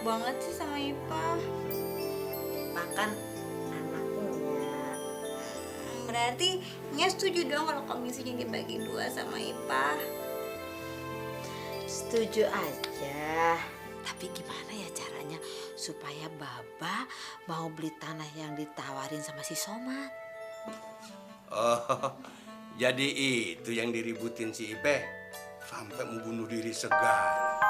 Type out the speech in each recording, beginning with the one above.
banget sih sama Ipah. Makan anaknya. Berarti Nya setuju dong kalau komisinya dibagi 2 sama Ipah. Setuju aja. Tapi gimana ya caranya supaya Baba mau beli tanah yang ditawarin sama si Somad? Oh, jadi itu yang diributin si Ipe sampai mau bunuh diri segala.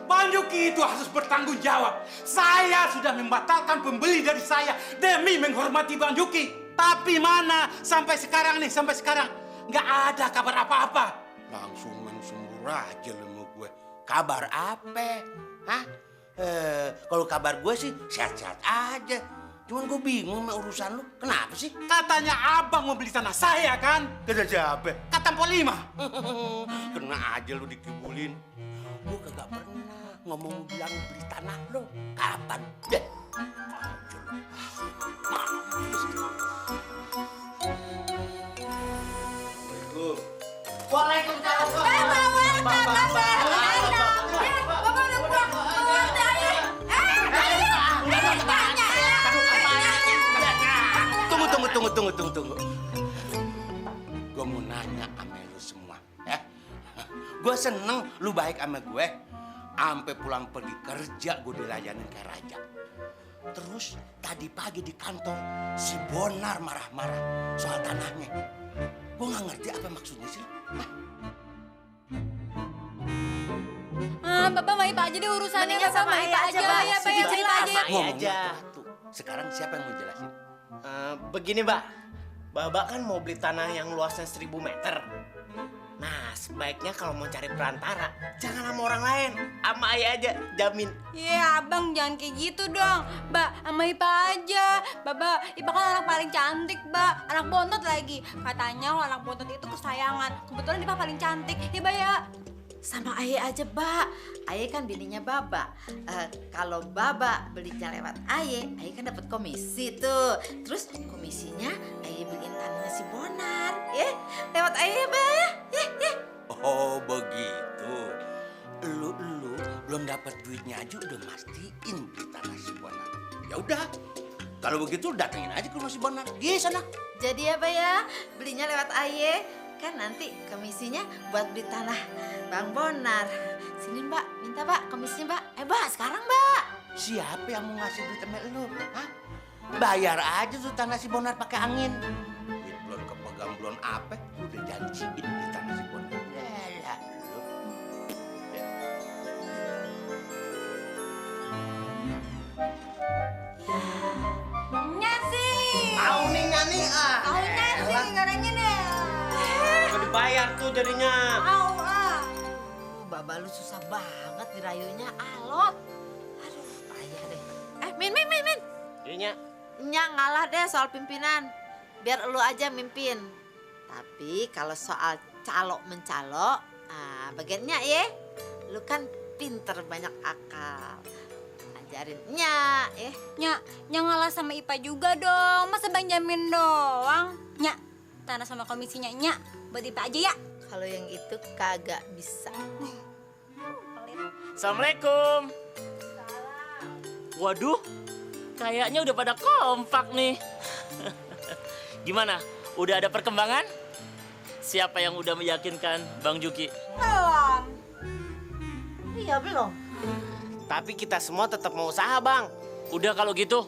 Bang Yuki itu harus bertanggung jawab. Saya sudah membatalkan pembeli dari saya demi menghormati Bang Yuki. Tapi mana sampai sekarang nggak ada kabar apa-apa. Langsung mensembur aja lu sama gue. Kabar apa? Hah? Kalau kabar gue sih sehat-sehat aja. Cuman gue bingung sama urusan lu. Kenapa sih? Katanya abang mau beli tanah saya kan? Kata siapa? Kata Mpok Lima. Kena aja lu dikibulin. Gue kagak pernah ngomong bilang beli tanah lo. Kapan? Deh. Aja lu. Waalaikumsalam. Tunggu. Gue mau nanya sama lu semua, ya. Gue seneng lu baik sama gue. Sampai pulang pergi kerja gue dilayanin kayak raja. Terus tadi pagi di kantor si Bonar marah-marah soal tanahnya. Gue nggak ngerti apa maksudnya sih. Bapak sama Ipah aja deh urusannya. Bapak sama Ipah aja, ya, Pak, cerita aja. Ngomong satu. Sekarang siapa yang mau jelasin? Begini, Mbak. Babak kan mau beli tanah yang luasnya 1000 meter. Nah, sebaiknya kalau mau cari perantara, jangan sama orang lain. Sama ayah aja, jamin. Iya, abang jangan kayak gitu dong. Mbak, sama Ipah aja. Baba, Ipah kan anak paling cantik, Mbak. Anak bontot lagi. Katanya kalau anak bontot itu kesayangan. Kebetulan Ipah paling cantik. Ya, Mbak ya. Sama Ayah aja, Mbak. Ayah kan bininya Baba. Kalau Baba belinya lewat Ayah kan dapat komisi tuh. Terus komisinya Ayah beliin tanahnya si Bonar, ya. Lewat Ayah, Mbak. Ya. Oh begitu. Lu belum dapat duitnya aja udah mastiin beli tanah si Bonar. Ya udah. Kalau begitu datengin aja ke rumah si Bonar. Di sana. Jadi ya, Mbak ya, belinya lewat Ayah. Kan nanti komisinya buat beli tanah Bang Bonar. Sini Mbak, minta Mbak komisinya Mbak. Mbak, sekarang Mbak. Siapa yang mau ngasih duit sama lu? Hah? Bayar aja tuh tanah si Bonar pakai angin. Duit belum kepegang belum apa, lu udah janjiin beli tanah si Bonar. Yalah lu. Nya sih. Tahu nih nih ah. Taunya sih, garanya deh. Udah dibayar tuh jadinya. Baba lu susah banget dirayunya, alot. Aduh, payah deh. Min. Jadinya Nya ngalah deh soal pimpinan. Biar lu aja mimpin. Tapi kalau soal calo mencalo, bagiannya ya. Lu kan pinter banyak akal. Ajarin Nya, Nya ngalah sama Ipah juga dong. Masa Bang Jamin doang? Nya, tanah sama komisinya Nya buat Ipah aja ya. kalau yang itu kagak bisa. Assalamualaikum. Waduh, kayaknya udah pada kompak nih. Gimana? Udah ada perkembangan? Siapa yang udah meyakinkan Bang Juki? Belum. Iya belum. tapi kita semua tetap mau usaha, Bang. Udah kalau gitu,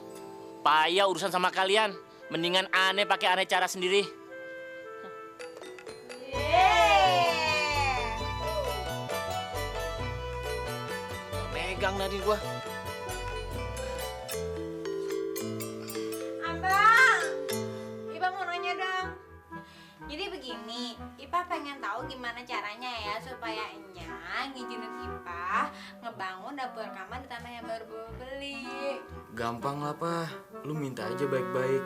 payah urusan sama kalian. Mendingan aneh pakai aneh cara sendiri. Megang dari gua. Abang, Ipa mau nanya dong. Jadi begini, Ipa pengen tahu gimana caranya ya supaya Enya ngizinin Ipa ngebangun dapur rekaman di tanah yang baru beli. Gampang lah, Pak. Lu minta aja baik-baik.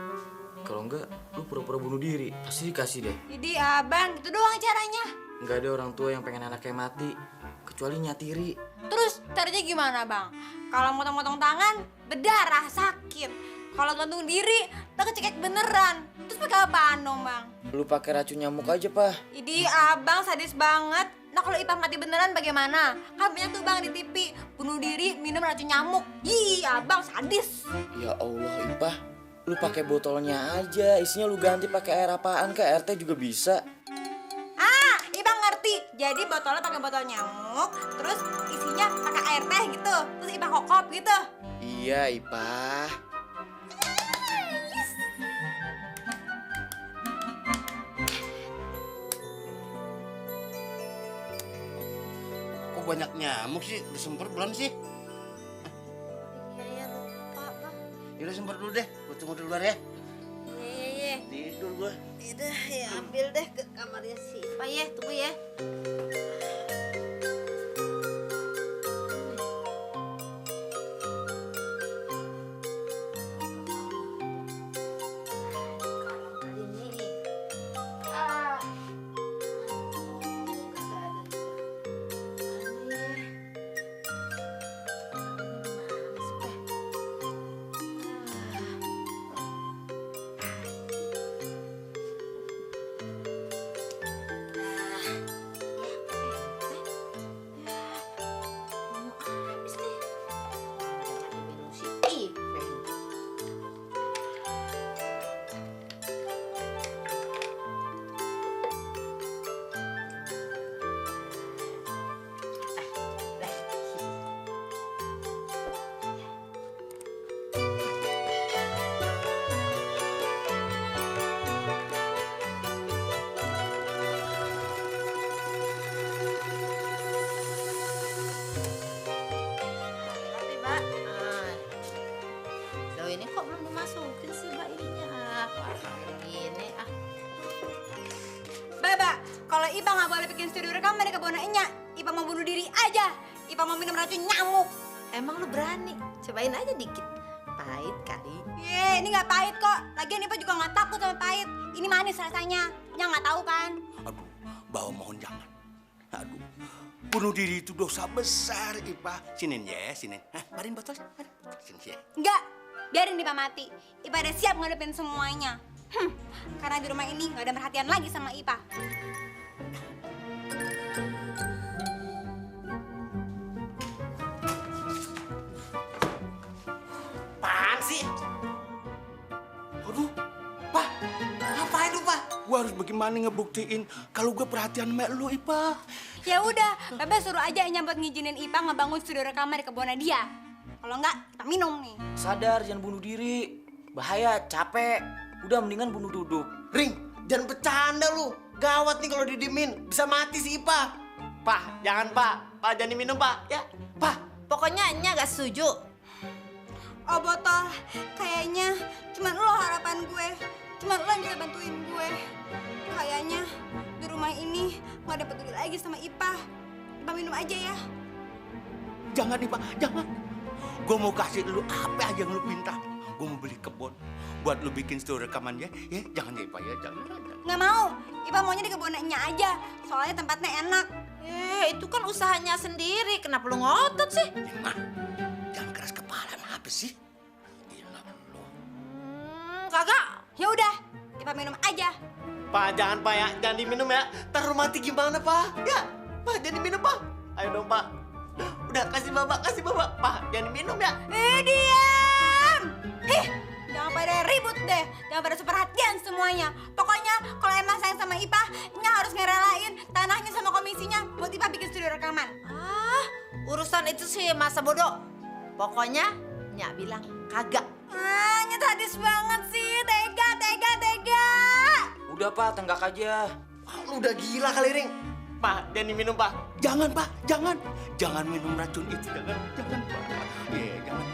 Kalau enggak, lu pura-pura bunuh diri. Pasti dikasih deh. Jadi abang, gitu doang caranya. Enggak ada orang tua yang pengen anaknya mati. Kecuali nyatiri. Terus caranya gimana bang? Kalau motong-motong tangan, berdarah, sakit. Kalau gantung diri, tak kecekek beneran. Terus pakai apaan dong bang? Lu pakai racun nyamuk aja, Pak. Idi abang sadis banget. Nah kalau Ipah mati beneran bagaimana? Kan banyak tuh bang di TV bunuh diri minum racun nyamuk. Ih abang sadis. Ya Allah, Ipah. Lu pakai botolnya aja. Isinya lu ganti pakai air apaan? Ke air teh juga bisa. Ah Ipah ngerti. Jadi botolnya pakai botol nyamuk. Terus isinya pakai air teh gitu. Terus Ipah kokop gitu. Iya, Ipah. Kok banyak nyamuk sih? Disemprot belum sih? Iya lupa Pak. Yaudah semprot dulu deh, gue tunggu di luar ya. Iya. Tidur gue. Udah ya ambil deh ke kamarnya si Pak ya, tunggu ya. Tapi Mbak, loh ini kok belum dimasukin sih Mbak ininya? Kok kayak gini Baba, kalau Ipah nggak boleh bikin studio rekaman di kebun Enya, Ipah mau bunuh diri aja. Ipah mau minum racun nyamuk. Emang lu berani? Cobain aja dikit. Pahit kali. Ye, ini nggak pahit kok. Lagian Ipah juga nggak takut sama pahit. Ini manis rasanya. Yang nggak tahu kan? Aduh, bawa mohon jangan. Aduh, bunuh diri itu dosa besar, Ipah. Sinin ya, sinin. Hah, barin botol. Sini ya. Enggak, biarin Ipah mati. Ipah udah siap ngadepin semuanya. Karena di rumah ini nggak ada perhatian lagi sama Ipah. Apaan sih? Aduh, Pak, ngapain lu, Pak? Gua harus bagaimana ngebuktiin kalau gue perhatian sama lu, Ipah. Ya udah, Baba suruh aja Enya buat ngizinin Ipah ngebangun studio rekaman di kebunnya dia. Kalau enggak, kita minum nih. Sadar, jangan bunuh diri. Bahaya, capek. Udah mendingan bunuh duduk. Ring, jangan bercanda lu. Gawat nih kalau didimin, bisa mati si Ipah. Pak, jangan Pak. Pak, jangan diminum Pak. Ya, Pak. Pokoknya Nya gak setuju. Oh botol, kayaknya cuma lo harapan gue. Cuma lo yang bisa bantuin gue. Kayaknya di rumah ini nggak ada peduli lagi sama Ipah. Ipah minum aja ya. Jangan, Ipah, jangan. Gue mau kasih lu apa aja yang lu minta. Gue mau beli kebun buat lu bikin studio rekaman ya. Ya, jangan ya, Ipah ya, jangan. Nggak mau, Ipah maunya di kebunnya aja. Soalnya tempatnya enak. Itu kan usahanya sendiri. Kenapa lu ngotot sih? Mah, jangan keras kepala, apa sih? Gila lu. Kagak. Ya udah, Ipah minum aja. Pak, jangan Pak ya. Jangan diminum ya. Ntar lu mati gimana Pak? Ya, Pak, jangan diminum Pak. Ayo dong Pak. Udah, kasih Bapak, kasih Bapak. Pak, jangan diminum ya. Diam! Jangan pada ribut deh. Jangan pada seperhatian semuanya. Pokoknya kalau emang sayang sama Ipah, Nya harus ngerelain tanahnya sama komisinya buat Ipah bikin studio rekaman. Urusan itu sih masa bodoh. Pokoknya Nya bilang kagak. Nya sadis banget sih. Tega. Udah Pak, tenggak aja. Lu udah gila kali, Ring. Pak, jangan diminum Pak. Jangan, Pak, jangan. Jangan minum racun itu, jangan, Pak. Iya, jangan.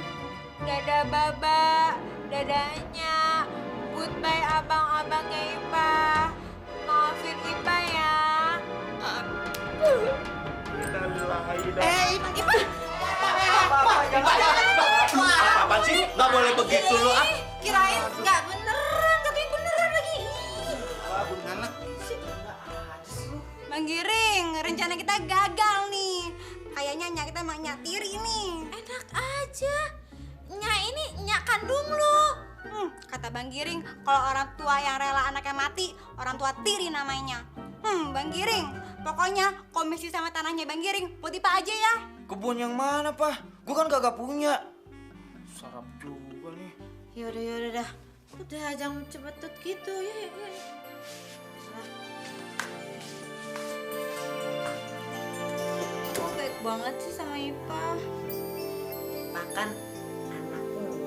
Dadah Baba, dadanya. Goodbye abang-abangnya Ipah. Maafin Ipah ya. Apaan sih? Nggak boleh begitu lu, ah. Kirain nggak beneran, katanya beneran lagi. Bang Giring, rencana kita gagal nih. Kayaknya Nya kita emang nyatiri nih. Enak aja. Nya ini Nya kandung lu. Kata Kata Bang Giring, kalau orang tua yang rela anaknya mati, orang tua tiri namanya. Bang Giring, pokoknya komisi sama tanahnya Bang Giring buat Ipa aja ya. Kebun yang mana, Pak? Gue kan kagak punya. Sarap juga nih. Yaudah dah. Udah jangan cepet gitu. Ya. Kok baik banget sih sama Ipa? Makan anaknya.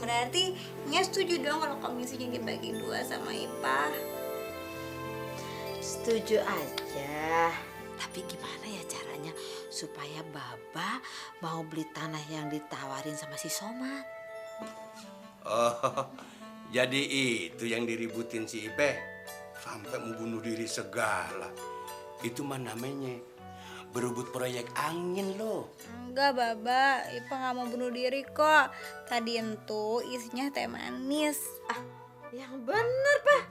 Berarti Nya setuju dong kalau komisinya dibagi 2 sama Ipa. Setuju aja. Tapi gimana ya caranya supaya Baba mau beli tanah yang ditawarin sama si Somad? Oh, jadi itu yang diributin si Ipe sampai mau bunuh diri segala. Itu mah namanya berebut proyek angin loh. Enggak, Baba. Ipa nggak mau bunuh diri kok. Tadi itu isinya teh manis. Yang bener, Pak.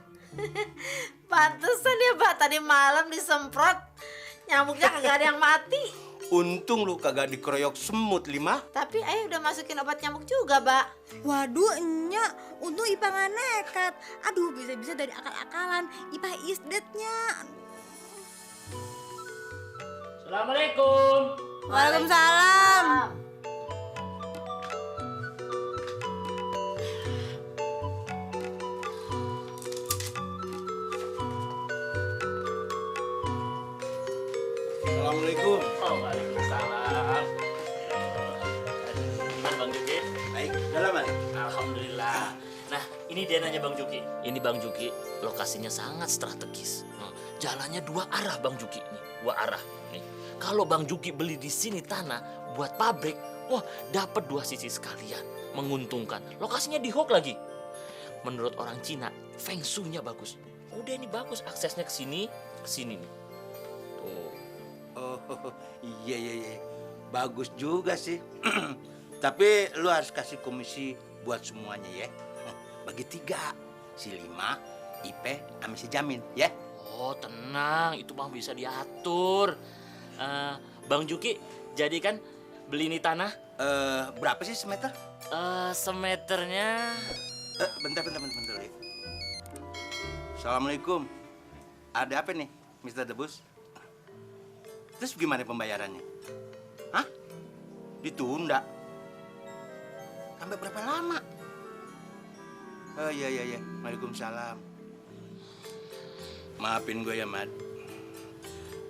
Pantesan ya, Pak. Tadi malam disemprot. Nyamuknya kagak ada yang mati. Untung lu kagak dikeroyok semut, Lima. Tapi ayah udah masukin obat nyamuk juga, Pak. Waduh, Nya. Untung Ipa nggak nekat. Aduh, bisa-bisa dari akal-akalan. Ipa is dead-nya. Assalamualaikum. Waalaikumsalam. Assalamualaikum. Oh, waalaikumsalam. Gimana Bang Juki? Baik, dalam mana? Alhamdulillah. Nah, ini denanya Bang Juki. Ini Bang Juki, lokasinya sangat strategis. Jalannya 2 arah Bang Juki nih, 2 arah. Nih, kalau Bang Juki beli di sini tanah buat pabrik, wah dapat 2 sisi sekalian, menguntungkan. Lokasinya di Hok lagi. Menurut orang Cina, feng shui-nya bagus. Udah ini bagus aksesnya ke sini nih. Tuh. Oh, iya. Bagus juga sih. Tapi lu harus kasih komisi buat semuanya ya. Bagi 3. Si Lima, Ipe, sama si Jamin ya. Oh tenang, itu Bang bisa diatur. Bang Juki, jadi kan beli ini tanah? Berapa sih semeter? Semeternya... Bentar. Ya. Assalamualaikum. Ada apa nih, Mr. Debus? Terus gimana pembayarannya? Hah? Ditunda? Sampai berapa lama? Oh iya. Waalaikumsalam. Maafin gue ya, Mat.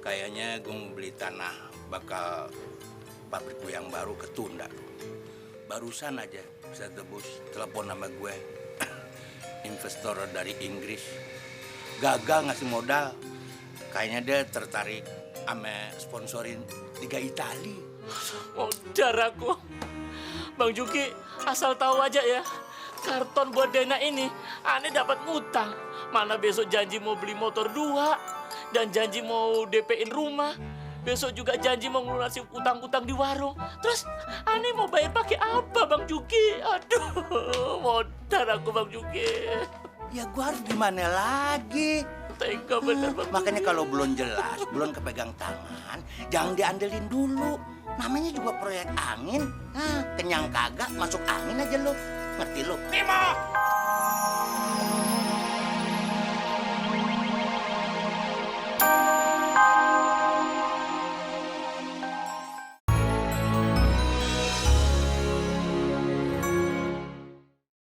Kayaknya gue mau beli tanah bakal pabrik gue yang baru ketunda. Barusan aja bisa tebus telepon sama gue. Investor dari Inggris. Gagal ngasih modal. Kayaknya dia tertarik sama sponsorin Liga Itali. Modar aku. Bang Juki, asal tahu aja ya. Karton buat Dena ini, aneh dapat ngutang. Mana besok janji mau beli motor 2. Dan janji mau DP-in rumah. Besok juga janji mau ngelunasi utang-utang di warung. Terus aneh mau bayar pakai apa Bang Juki? Aduh, modar aku Bang Juki. Ya gue harus gimana lagi? Tega bener Bang. Makanya kalau belum jelas, belum kepegang tangan, jangan diandelin dulu. Namanya juga proyek angin. Kenyang kagak, masuk angin aja lo. Ngerti lo? Timo!